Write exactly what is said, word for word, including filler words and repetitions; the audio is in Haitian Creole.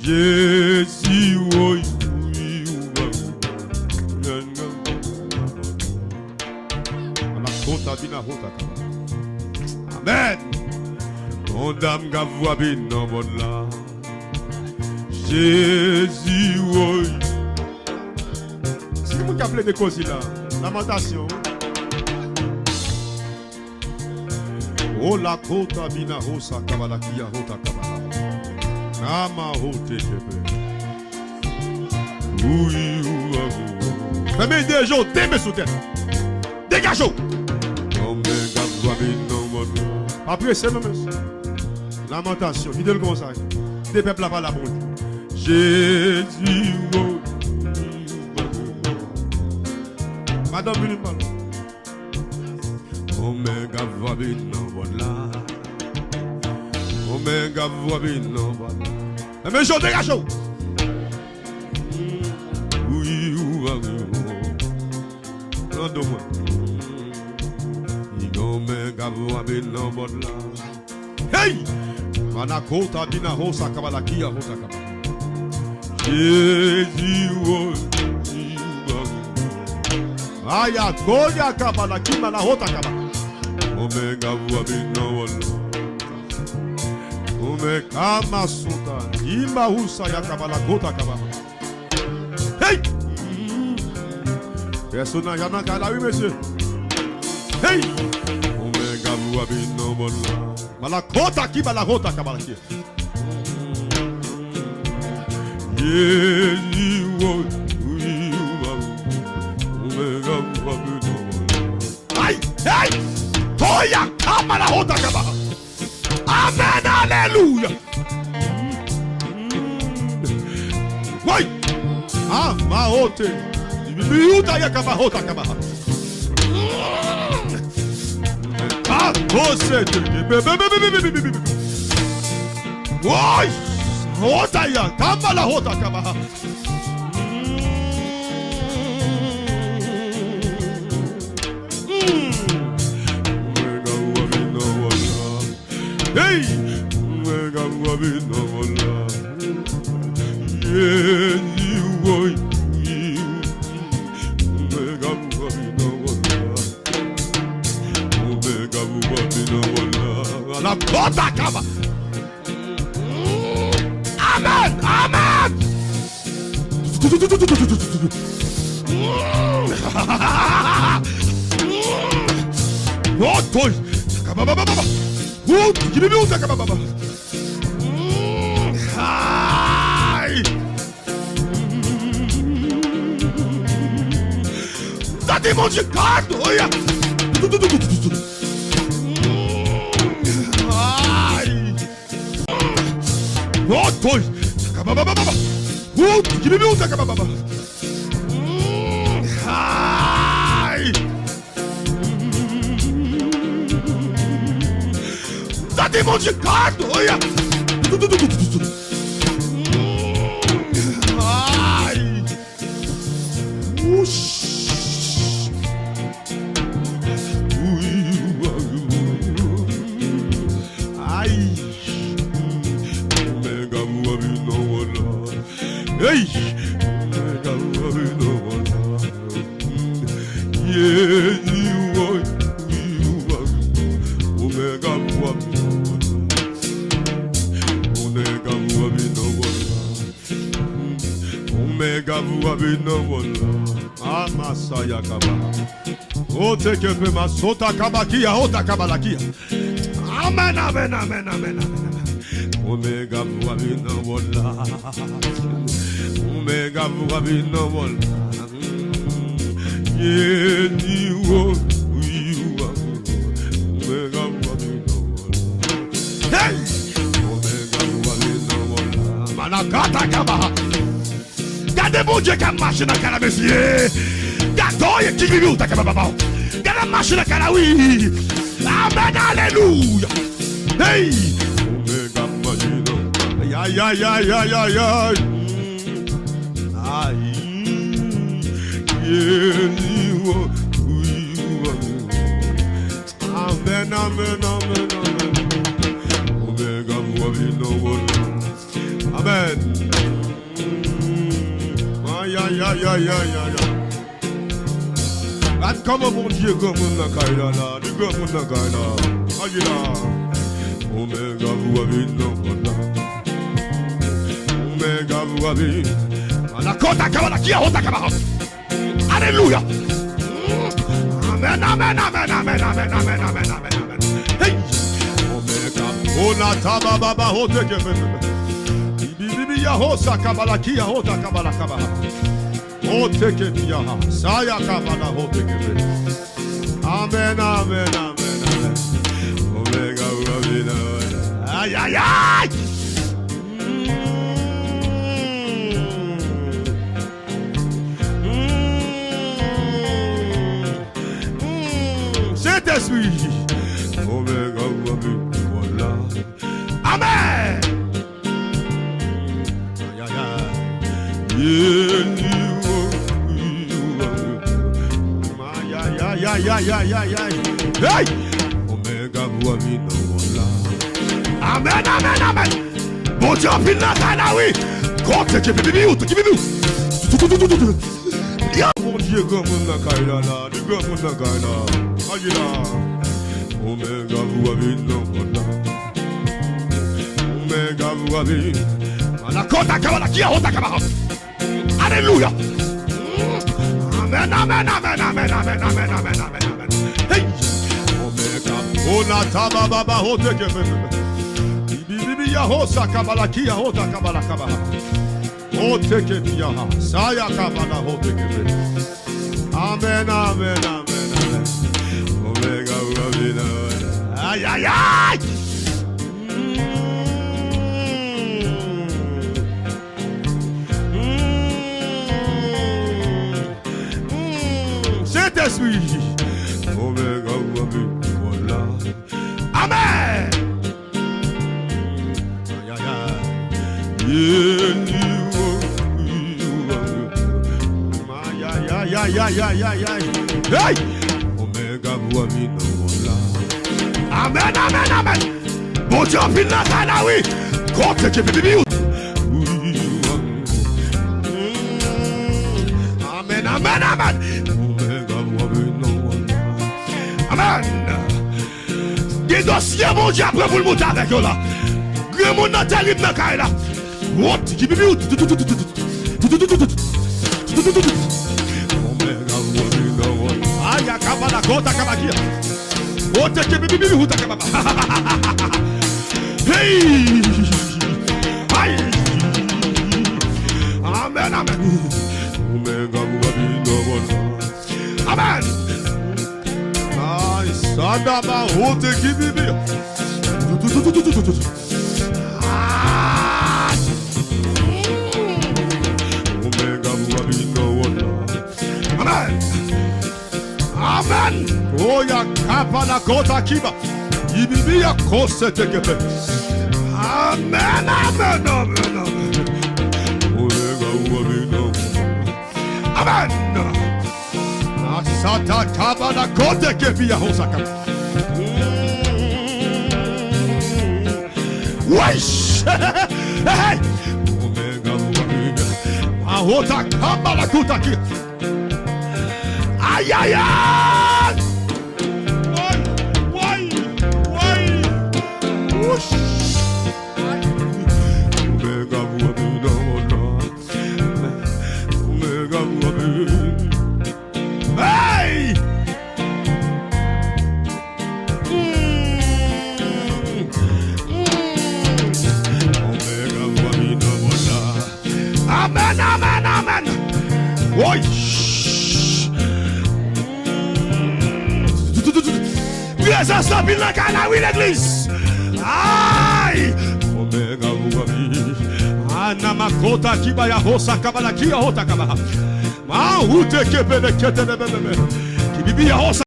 Jezi, woy, wi, ou ba. Ala kota bina hota kaba. Amen. Yon dam ka vwape nan mòn la. Jezi, woy. Si moun ka plede kozi la. Lamantasyon. Ola kota bina hosa kabala kia hota kabala. Nama hote kepe. Wi, wi, wi, wi. Fèmen de je w, de men sou tèt. Degaje w. Yon men gap vwape nan mòn. Pa prese non, mesye. Lamantasyon, kite l konsa. De pèp la pale a Bondye. Jezi, wi. Madanm vini pale. Yon men gap vwape nan mòn la. Yon men gap vwape nan mòn la. Enben, je w degaje w. Wi, ou va wi, ou. Nan do mwen. Yon men gap vwape nan mòn la. Hey! Manakota bina hosa kabala kia hota kabala. Jezi, woy. Aya, koya kabala, kimala hota kabala. Omega vwape nan wòl. Omega masonta, ima husa ya kabala, gota kabala. Hey! Pèsonaj la nan kay la, wi, mesye. Hey! Omega vwape nan wòl la. Malakota ki, malakota ka, malakye. Yezi, wo, wi, wo, Omega vwape nan wòl la. Ay, ay! Toya ka, malakota ka, malakye. Amen, alelouya. Woy! Amaote. Biuta ya kaba hota kaba. Akose te. Woy! Hota ya kaba la hota kaba. Hey! Mwen ka vwape nan wòl la. Yezi, woy. Mwen ka vwape nan wòl la. Mwen ka vwape nan wòl la. La kota kaba. Amen! Amen! Otoy! Kababababa! Uti kibibi uta kabababa! Ay! Sa demon de kado, oya! Ay! Otoy! Kababababa! Uti kibibi uta kabababa! Ay! Sa demon de kado, oya! Ay! Wouch! Ay! Omega vwape nan wòl la. Hey! Omega vwape nan wòl la. Yezi, woy, wi, woy. Omega vwape nan wòl la. Omega vwape nan wòl la. Omega vwape nan wòl la. Amasa ya kaba. Ote kepe masota kaba kia, ota kaba la kia. Amen, amen, amen, amen, amen, amen. Omega vwape nan wòl la. Omega vwape nan wòl la. Yeni wo, wi, wa, Omega vwape nan wòl la. Hey! Omega vwape nan wòl la. Manakata kaba. Gade Bondye k ap mache nan kay la, mesye. Gade w, ki vivi w ta kapab papa w. Gade l ap mache nan kay la, wi. Amen, alelouya. Hey! Omega mache nan. Ay, ay, ay, ay, ay, ay, ay. Ay. Yeni wo, wi, wa. Amen, amen, amen, amen. Omega vwape nan wòl la. Amen. Ay, ay, ay, ay, ay, ay, ay. Gad kòman Bondye granmoun nan kay la, la. Li granmoun nan kay la. Ay, la. Omega, vou avi nan kòd la. Omega, vou avi. Ala kota kabala, kia hota kabala. Alelouya. Amen, amen, amen. Hey. Omega, ona taba baba hote ke. Bibi, bibi, ya hosa kabala, kia hota kabala, kabala. Hote ke biya, saya kabala, hote ke. Amen, amen, amen, amen. Omega, omega. Ay, ay, ay. Mm. Mm. Mm. Sentespri. Omega, omega. Amen. Ay, ay, ay. Ay, ay, ay, ay, ay, ay, ay. Hey! Omega, vou avi nan wòl la. Amen, amen, amen. Bondye anpil nan kay la, wi. Kote ki bibi, ki bibi. Yo, Bondye granmoun nan kay la, la. Li granmoun nan kay la. Ay, la. Omega, vou avi nan kòd la. Omega, vou avi. Ala kota kabala, kia hota kabala. Alelouya. Amen, amen, amen. Hey. Omega, ona taba baba hote ke. Bibi, bibi, ya hosa kabala, kia hota kabala, kabala. Hote ke biya, saya kabala, hote ke. Amen, amen, amen, amen. Omega, omega. Ay, ay, ay. Mm. Mm. Mm. Sentespri. Omega, omega. Amen. Ay, ay, ay. Ay, ay, ay, ay, ay, ay, ay. Hey! Omega, vou avi nan wòl la. Amen, amen, amen. Bondye anpil nan kay la, wi. Kote ki bibi. Amen, amen, amen. Omega, vou avi nan wòl la. Amen. Gen dosye Bondye ap pran pou l monte avèk yo la. Granmoun nan terib nan kay la. Wot, ki bibi. Omega, omega. Ay, akaba la kota kabakia. Wot, ki bibi, bibi, huta kababa. Hey! Ay! Amen, amen. Omega, omega. Amen. Ay, sadaba hote ki bibi. Ah! Omega, omega. Amen. Amen. Oya kapa la kota kiba. Ibibi ya kose tekepe. Amen, amen, amen, amen. Omega, omega. Amen. Asata kaba la kote ke biya hosaka. Wesh. Hey, hey. Omega, omega. Ahota kaba la kota ki. Ay, ay, ay. Woy, woy, woy. Wouch. Ay. Omega, omega. Hey! Mm. Mm. Amen, amen, amen. Woy! Prezans anpil nan kay la, wi, legliz. Ay! Omega, omega. Anamakota kibaya hosa kabala kia hota kaba. Ma ute kepele ketele bebebe. Kibibiya hosa.